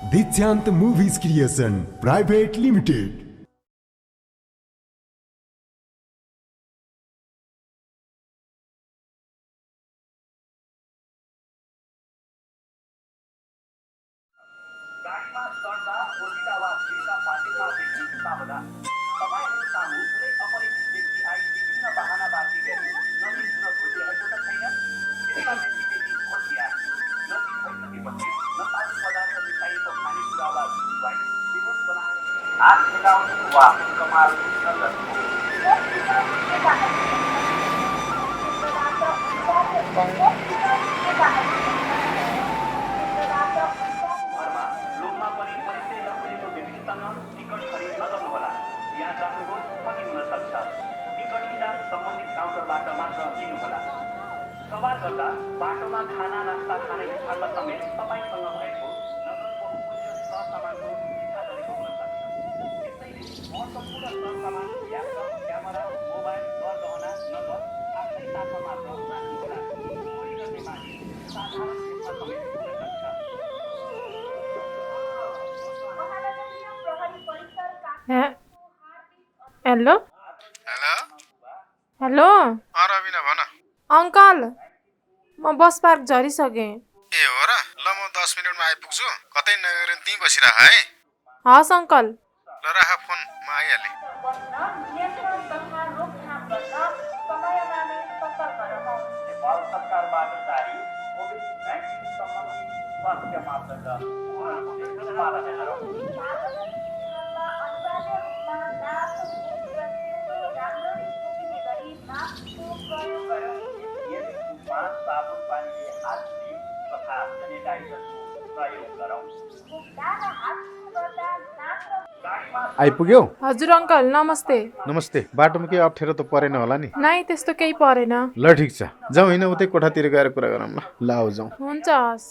Dichant Movies Creation Private Limited. सवाल गर्दा बाटोमा खाना नास्ता खाने स्थानमा समेत तपाईसँग भएको नगद बहुमूल्य सरसामानको इच्छा गरेको हुन सक्छ। त्यसैले महत्त्वपूर्ण सरसामान ल्यापटप, क्यामेरा, मोबाइल, गहना, नगद आफ्नै साथमा मात्र राख्नुहोला। चोरी गर्ने मानिस साधारण क्षेत्रमा समेत हुन सक्छ। हेलो हेलो हेलो रविना भन। अङ्कल म बस पार्क झरिसकेँ। ए हो र, ल म 10 मिनेटमा आइपुग्छु। कतै नगएर त्यहीँ बसिरह है। हस् अङ्कल। ल राख फोन, म आइहालेँ। नेपाल सरकारबाट जारी कोभिड-19 सम्बन्धी स्वास्थ्य मापदण्ड पालना गरौँ। साबुन पानीले हात धुने तथा सेनिटाइजरको प्रयोग गरौँ। आइपुग्यौ? हजुर अङ्कल नमस्ते। नमस्ते। बाटोमा केही अप्ठ्यारो त परेन होला नि? नाइ त्यस्तो केही परेन। ल ठिक छ, जाउँ होइन उतै कोठातिर गएर कुरा गरौँ ल। ल आऊ जाउँ। हुन्छ हस्।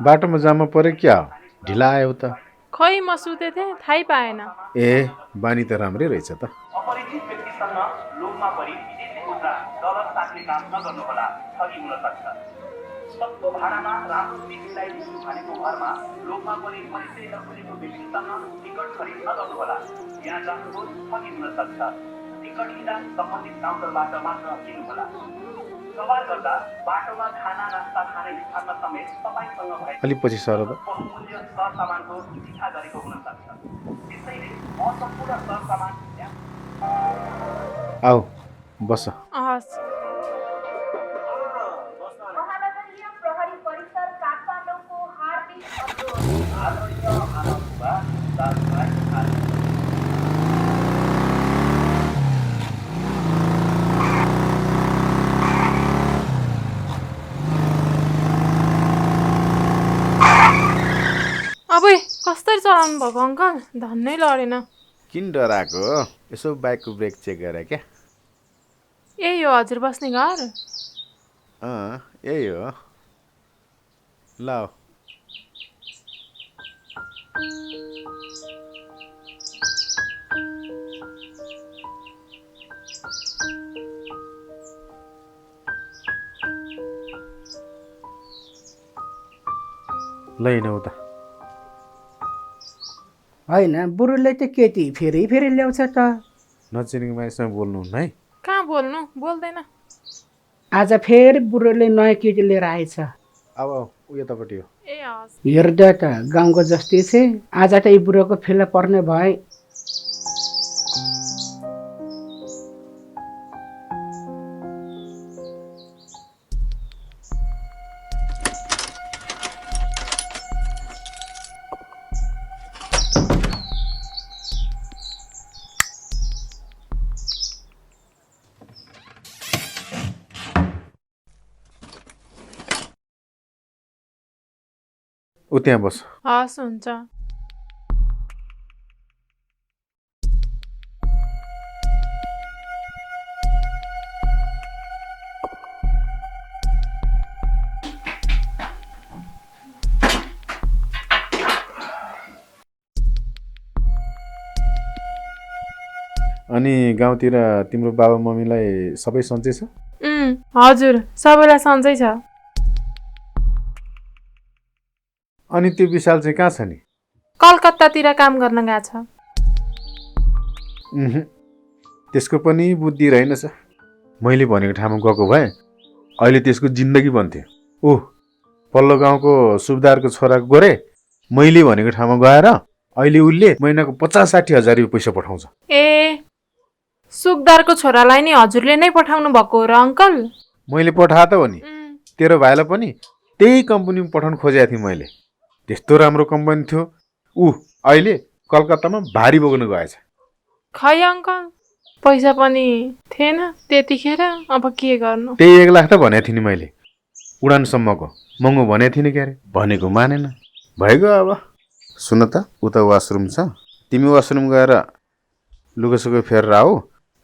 बाटोमा जाम पऱ्यो क्या हो? ढिला आयो त? खै म सुते थिएँ, थाहै पाएन। ए बानी त राम्रै रहेछ त। अपरिचित व्यक्तिसँग लोभमा परि विदेशी मुद्रा डलर साट्ने काम नगर्नुहोला, ठगी हुन सक्छ। सस्तो भाडामा राम्रो चिज मिलाइदिनु भनेको घरमा लोभमा परि परिचय नखुलेको व्यक्तिसँग टिकट खरिद नगर्नुहोला। यहाँ जानुहोस्, ठगी हुन सक्छ। टिकट लिँदा सम्बन्धित काउन्टरबाट मात्र लिनुहोला। सवाल गर्दा बाटोमा खाना नास्ता खाने स्थानमा समेत तपाईसँग भएको अलि पछि सर त। बहुमूल्य सरसामानको इच्छा गरेको हुन सक्छ। त्यसैले महत्त्वपूर्ण सरसामान आऊ बस। हस्। अब कसरी चलाउनु भएको अङ्कल? धन्नै लडेन। किन डराएको? यसो बाइकको ब्रेक चेक गरे क्या? यही हो हजुर बस्ने घर? यही हो। ल आऊ। ल हिँड उता। होइन बुढोले त केटी फेरि ल्याउँछ त। नचिनेको मानिससँग बोल्नुहुन्न है। कहाँ बोल्नु? बोल्दैन। आज फेरि बुढोले नयाँ केटी लिएर आएछ। अब ऊ यतापट्टि हो। ए हस्। हेर्दा त गाउँको जस्तै छ। आज त यी बुढोको फेला पर्ने भए। ऊ त्यहाँ बस। हस् हुन्छ। अनि गाउँतिर तिम्रो बाबा मम्मीलाई सबै सन्चै छ? हजुर सबैलाई सन्चै छ। अनि त्यो विशाल चाहिँ कहाँ छ नि? कलकत्तातिर काम गर्न गएको छ। त्यसको पनि बुद्धि रहेनछ। मैले भनेको ठाउँमा गएको भए अहिले त्यसको जिन्दगी बन्थ्यो। ओह, पल्लो गाउँको सुबदारको छोरा गोरे मैले भनेको ठाउँमा गएर अहिले उसले महिनाको 50-60 हजार रुपियाँ पैसा पठाउँछ। ए, सुकदारको छोरालाई नि हजुरले नै पठाउनु भएको हो र अङ्कल? मैले पठाए त हो नि। तेरो भाइलाई पनि त्यही कम्पनीमा पठाउनु खोजेको थिएँ मैले। त्यस्तो राम्रो कम्पनी थियो। ऊ अहिले कलकत्तामा भारी बोक्न गएछ। खै अङ्कल, पैसा पनि थिएन त्यतिखेर, अब के गर्नु? त्यही 1 लाख त भनेको थिएँ नि मैले, उडानसम्मको महँगो भनेको थिएँ नि। के अरे भनेको मानेन। भइगयो अब। सुन त, उता वासरुम छ, तिमी वासरुम गएर लुगासुगा फेरेर आऊ,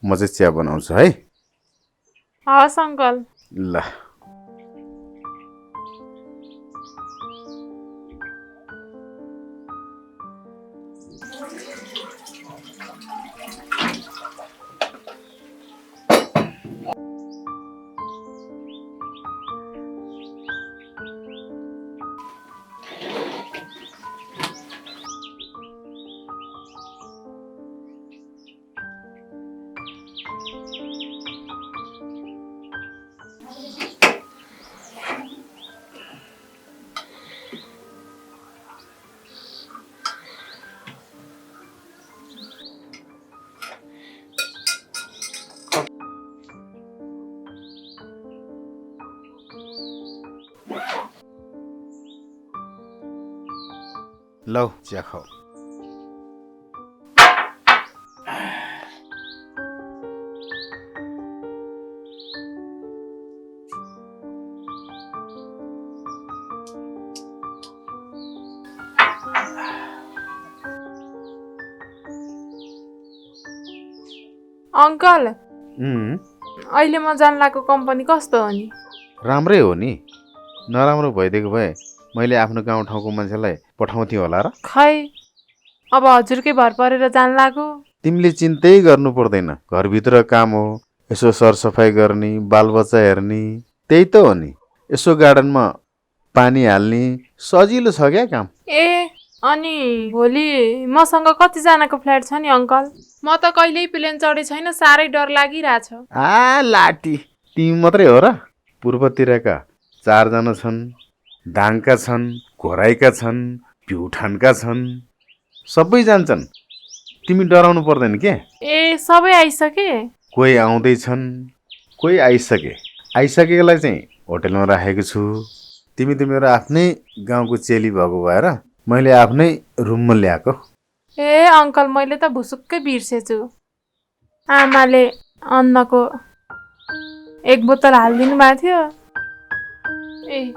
म चाहिँ चिया बनाउँछु है। हस् अङ्कल। ल। लौ चिया खाऊ। अङ्कल, अहिले म जान लागेको कम्पनी कस्तो हो नि? राम्रै हो नि। नराम्रो भइदिएको भए मैले आफ्नो गाउँठाउँको मान्छेलाई पठाउँथेँ होला र। खै, अब हजुरकै भर परेर जान लाग्यो। तिमीले चिन्तै गर्नु पर्दैन। घरभित्र काम हो, यसो सरसफाइ गर्ने, बालबच्चा हेर्ने, त्यही त हो नि। यसो गार्डनमा पानी हाल्ने, सजिलो छ क्या काम। ए, अनि भोलि मसँग कतिजनाको फ्ल्याट छ नि अङ्कल? म त कहिल्यै प्लेन चढे छैन, साह्रै डर लागिरहेछ। लाटी, तिमी मात्रै हो र? पूर्वतिरका 4 जना छन्, दाङका छन्, घोराइका छन्, प्युठानका छन्, सबै जान्छन्। तिमी डराउनु पर्दैन के? ए, सबै आइसके? कोही आउँदैछन्, कोही आइसकेकोलाई चाहिँ होटलमा राखेको छु। तिमी त मेरो आफ्नै गाउँको चेली भएको भएर मैले आफ्नै रुममा ल्याएको। ए अङ्कल, मैले त भुसुक्कै बिर्सेछु। आमाले अन्नको 1 बोतल हालिदिनु भएको थियो। ए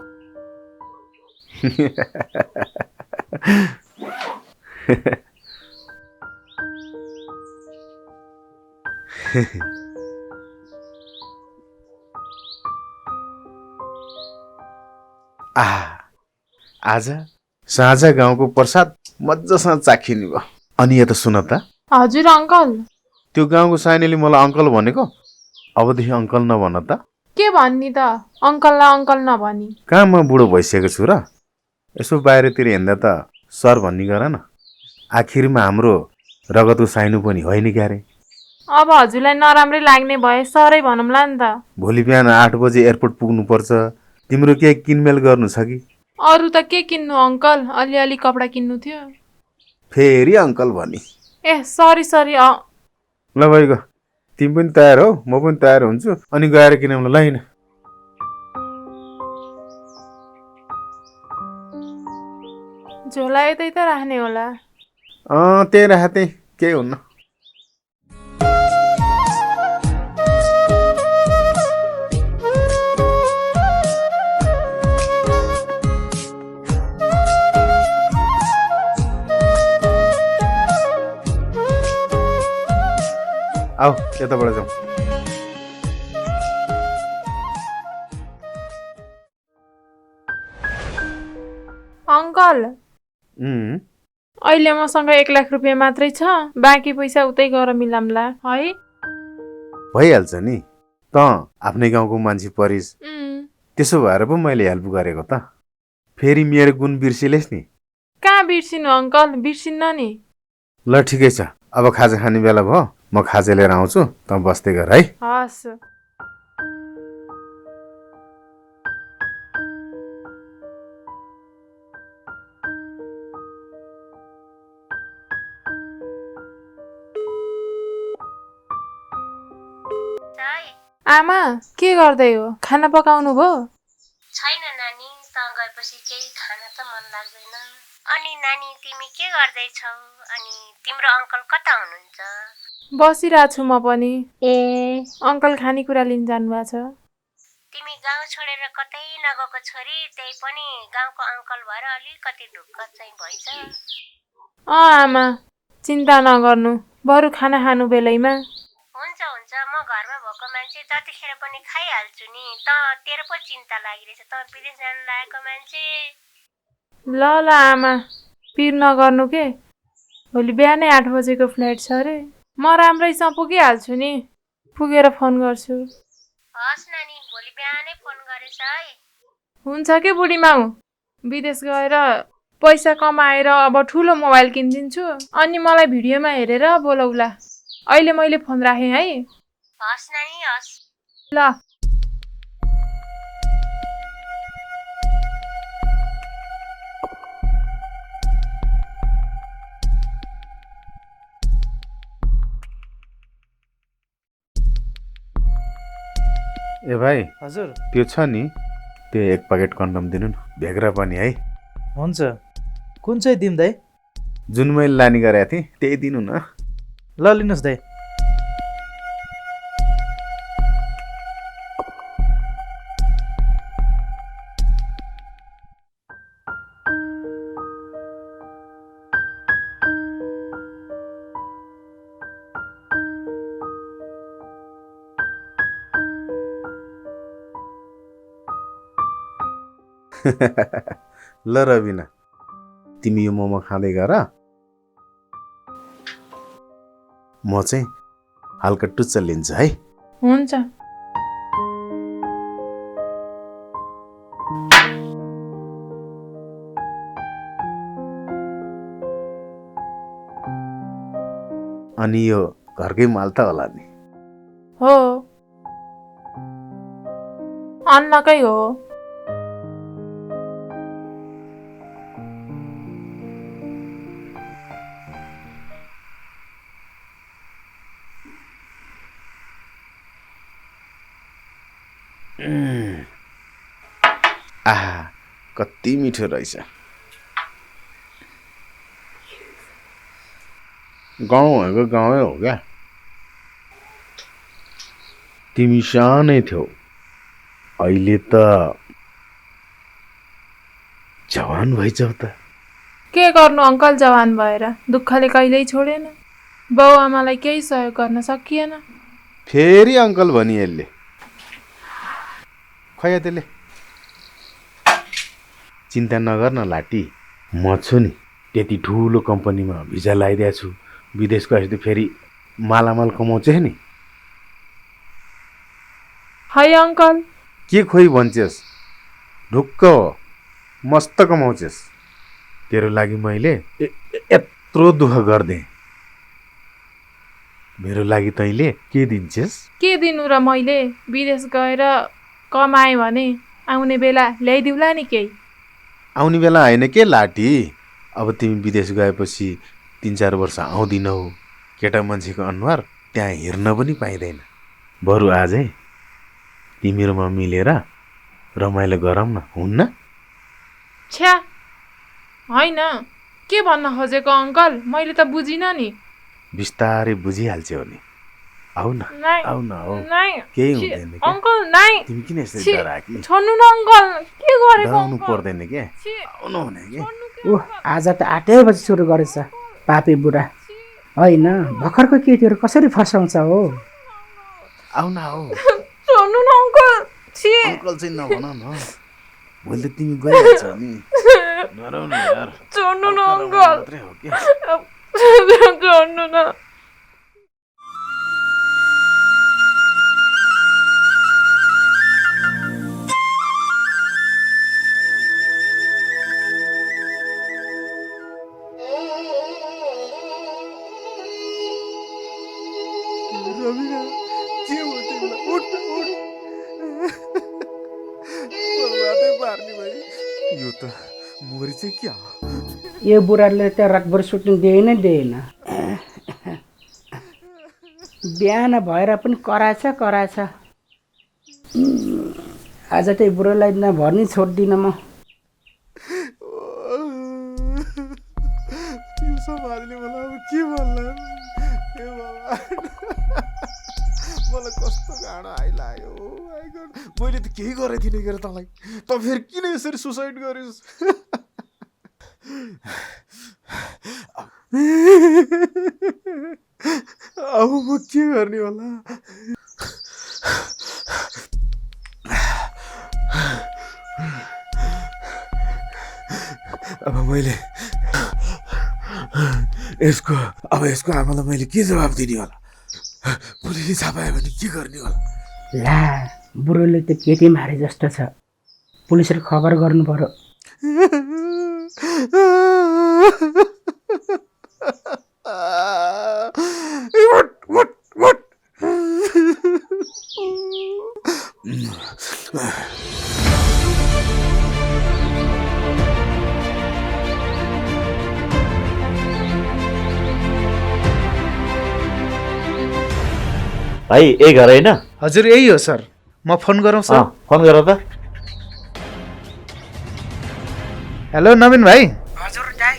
आज साँझ गाउँको प्रसाद मजासँग चाखिने भयो। अनि यता सुन त। हजुर अङ्कल। त्यो गाउँको साइनेले मलाई अङ्कल भनेको, अबदेखि अङ्कल नभन त। के भन्नी त? अङ्कललाई अङ्कल नभनी। कहाँ म बुढो भइसकेको छु र? यसो बाहिरतिर हिँड्दा त सर भन्ने गर न। आखिरमा हाम्रो रगतको साइनो पनि होइन क्यारे। अब हजुरलाई नराम्रै लाग्ने भए सरै भनौँला नि त। भोलि बिहान 8 बजे एयरपोर्ट पुग्नुपर्छ। तिम्रो के किनमेल गर्नु छ कि? अरू त के किन्नु अङ्कल, अलिअलि कपडा किन्नु थियो। फेरि अङ्कल भनी। ए सरी। ल भइगयो, तिमी पनि तयार हो, म पनि तयार हुन्छु, अनि गएर किनौँ ल। होइन झोला यतै त राख्ने होला। त्यही राख, त्यही केही हुन्न। आऊ यताबाट जाउँ। अङ्कल, अहिले मसँग 1 लाख रुपियाँ मात्रै छ, बाँकी पैसा उतै गएर मिलाम्ला है। भइहाल्छ नि, त आफ्नै गाउँको मान्छे परिस्। त्यसो भएर पो मैले हेल्प गरेको त। फेरि मेरो गुण बिर्सिलेस् नि। कहाँ बिर्सिनु अङ्कल, बिर्सिन्न नि। ल ठिकै छ, अब खाजा खाने बेला भयो, म खाजा लिएर आउँछु, त बस्दै गर है। हस्। आमा के गर्दै हो? खाना पकाउनु भयो? छैन नानी, त गएपछि केही खान त मन लाग्दैन। अनि नानी तिमी के गर्दैछौ? अनि तिम्रो अङ्कल कता हुनुहुन्छ? बसिरहेको छु म पनि। ए अङ्कल खानेकुरा लिन जानुभएको छ। तिमी गाउँ छोडेर कतै नगएको छोरी, त्यही पनि गाउँको अङ्कल भएर अलिकति ढुक्क चाहिँ भइछ। आमा चिन्ता नगर्नु, बरु खाना खानु बेलैमा। हुन्छ हुन्छ, म घरमा भएको मान्छे जतिखेर पनि खाइहाल्छु नि। त तेरो पो चिन्ता लागिरहेछ, त विदेश जान लागेको मान्छे। ल ल आमा, पिर नगर्नु के, भोलि बिहानै 8 बजेको फ्लाइट छ अरे। म राम्रैसँग पुगिहाल्छु नि, पुगेर फोन गर्छु। हस् नानी, भोलि बिहानै फोन गरेछ है। हुन्छ के बुढी माउ, विदेश गएर पैसा कमाएर अब ठुलो मोबाइल किनिदिन्छु, अनि मलाई भिडियोमा हेरेर बोलाउला। अहिले मैले फोन राखेँ है। हस् नानी, हस्। ल। ए भाइ, हजुर त्यो छ नि, त्यो 1 प्याकेट कन्डम दिनु न, भेग्रा पनि है। हुन्छ। कुन चाहिँ दिउँ दाइ? जुन मैले लानी गरेको थिएँ त्यही दिनु न। ल लिनुहोस् दाइ। ल रविना, तिमी यो मोमो खाँदै गर, म चाहिँ हल्का टुच्चा लिन्छु है। हुन्छ। अनि यो घरकै माल त होला नि? हो, अन्नकै हो। आहा, कति मिठो रहेछ। गाउँ भएको गाउँै हो क्या। तिमी सानै थियौ, अहिले त जवान भइछौ त। के गर्नु अङ्कल, जवान भएर दुःखले कहिल्यै छोडेन। बाउ आमालाई केही सहयोग गर्न सकिएन। फेरि अङ्कल भनी यसले। खै त्यसले। चिन्ता नगर न लाटी, म छु नि, त्यति ठुलो कम्पनीमा भिजा लगाइदिएको छु। विदेश गएपछि फेरि मालामाल कमाउँछ नि। है अङ्कल। के खोइ भन्छेस्, ढुक्क हो, मस्त कमाउँछेस्। तेरो लागि मैले यत्रो दुःख गरिदिएँ, मेरो लागि तैँले के दिन्छेस्? के दिनु र मैले? विदेश गएर कमाएँ भने आउने बेला ल्याइदिउला नि केही। आउने बेला होइन के लाटी, अब तिमी विदेश गएपछि 3-4 वर्ष आउँदिनौ, केटा मान्छेको अनुहार त्यहाँ हेर्न पनि पाइँदैन। बरु आजै तिमी र म मिलेर रमाइलो गरौँ न, हुन्न? छ्या, होइन, के भन्न खोजेको अङ्कल? मैले त बुझिनँ नि। बिस्तारै बुझिहाल्छौ नि। आऊ न, नाइ, आऊ न, आऊ। नाइ, केही छी, हुँदैन के? अङ्कल नाइ। तिमी किन यसरी छी, डराकी? छोड्नु न अङ्कल, के गरेको डराउनु अङ्कल? पर्दैन के? छी, आउनु हुने के? छोड्नु के ऊ आज त 8 बजी सुरु गरेछ पापी बुढा। होइन, भर्खरको केटीहरू कसरी फर्साउँछ हो? आऊ न, आऊ। छोड्नु न अङ्कल। छी, अङ्कल चाहिँ नभन न, भोलि त तिमी गइहाल्छ नि। डराउनु यार, छोड्नु न हल्का अङ्कल। रमाइलो मात्रै हो के? छोड्नु न। यो त मरि चाहिँ क्या यो बुढाले त रातभर सुत्नु दिएन बिहान भएर पनि कराछ आज त बुढोलाई नभर्नी छोड्दिनँ म यो समाजले मलाई अब के भन्ला ए बाबा मलाई कस्तो गाडो आइलायो मैले त केही गरेको थिइनँ के तँलाई त फेरि किन यसरी सुसाइड गरिस् अब म के गर्ने होला अब मैले यसको आमालाई मैले के जवाब दिने होला पुलिसले छापायो भने के गर्ने होला ला बुढोले त केटी मारे जस्तो छ पुलिसले खबर गर्नु पर्यो भाइ यही घर होइन? हजुर यही हो सर। म फोन गरौँ सर? फोन गर त। हेलो नवीन भाइ। हजुर दाइ।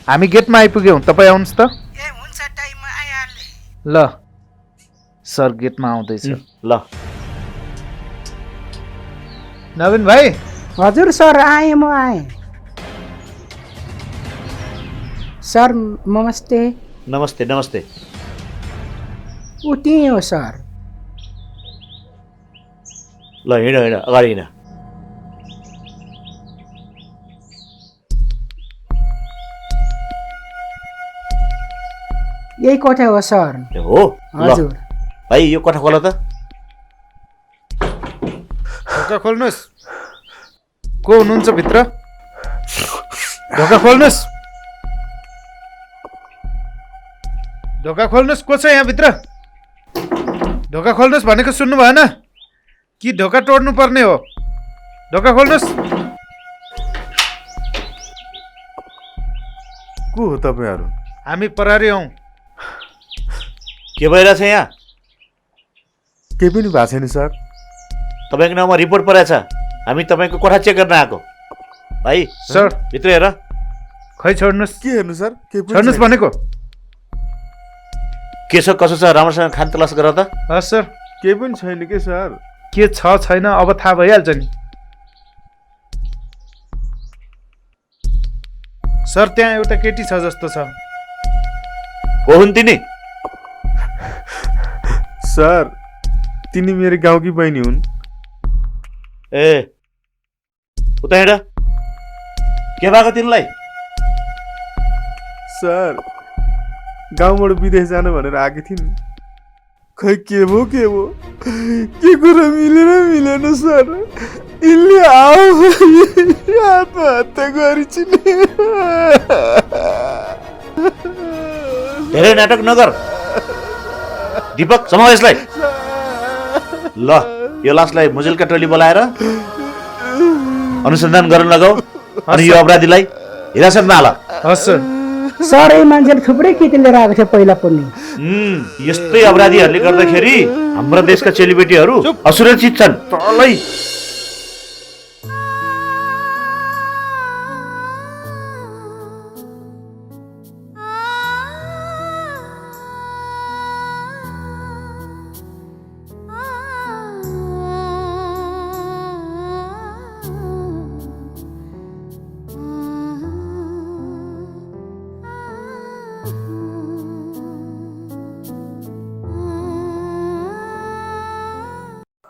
हामी गेटमा आइपुग्यौँ, तपाईँ आउनुहोस् त। ए हुन्छ दाइ, म आइहालेँ। ल सर गेटमा आउँदैछ। ल नवीन भाइ। हजुर सर, आएँ म आएँ। सर नमस्ते। नमस्ते नमस्ते। ऊ त्यही हो सर। ल हिँड हिँड, अगाडि हिँड। यही कोठा हो सर। हो? हजुर। भाइ यो कोठा खोल त। ढोका खोल्नुहोस्। को हुनुहुन्छ भित्र? ढोका खोल्नुहोस्। ढोका खोल्नुहोस्। को छ यहाँ भित्र? ढोका खोल्नुहोस् भनेको सुन्नु भएन कि ढोका तोड्नु पर्ने हो? ढोका खोल्नुहोस्। को हो तपाईँहरू? हामी प्रहरी हौँ। के भइरहेछ यहाँ? केही पनि भएको छैन सर। तपाईँको नाउँमा रिपोर्ट परेछ। हामी तपाईँको कोठा चेक गर्न आएको। भाइ सर भित्र हेर। खै छोड्नुहोस्। के हेर्नु सर? छोड्नुहोस् भनेको। के छ कसो छ राम्रोसँग खान तलास गर त। हस् सर। केही पनि छैन के सर? के छ छैन अब थाहा भइहाल्छ नि। सर त्यहाँ एउटा केटी छ जस्तो छ। को हुन् तिनी? सर तिनी मेरो गाउँकी बहिनी हुन्। ए उता हिँड। के भएको तिमीलाई? सर गाउँबाट विदेश जानु भनेर आएकी थिइन्। खै के भो के कुरा मिलेन सर। यिनले आत्महत्या गरिछिन्। धेरै नाटक नगर दीपक, समाउ यसलाई। ल यो लासलाई मुजेलका टोली बोलाएर अनुसन्धान गर्न लगाऊ अनि यो अपराधीलाई हिरासतमा हाल। हस् सर। सर यही मान्छेले थुप्रै केटी लिएर आएको थियो पहिला पनि। यस्तै अपराधीहरूले गर्दाखेरि हाम्रो देशका चेलीबेटीहरू असुरक्षित छन्। तलै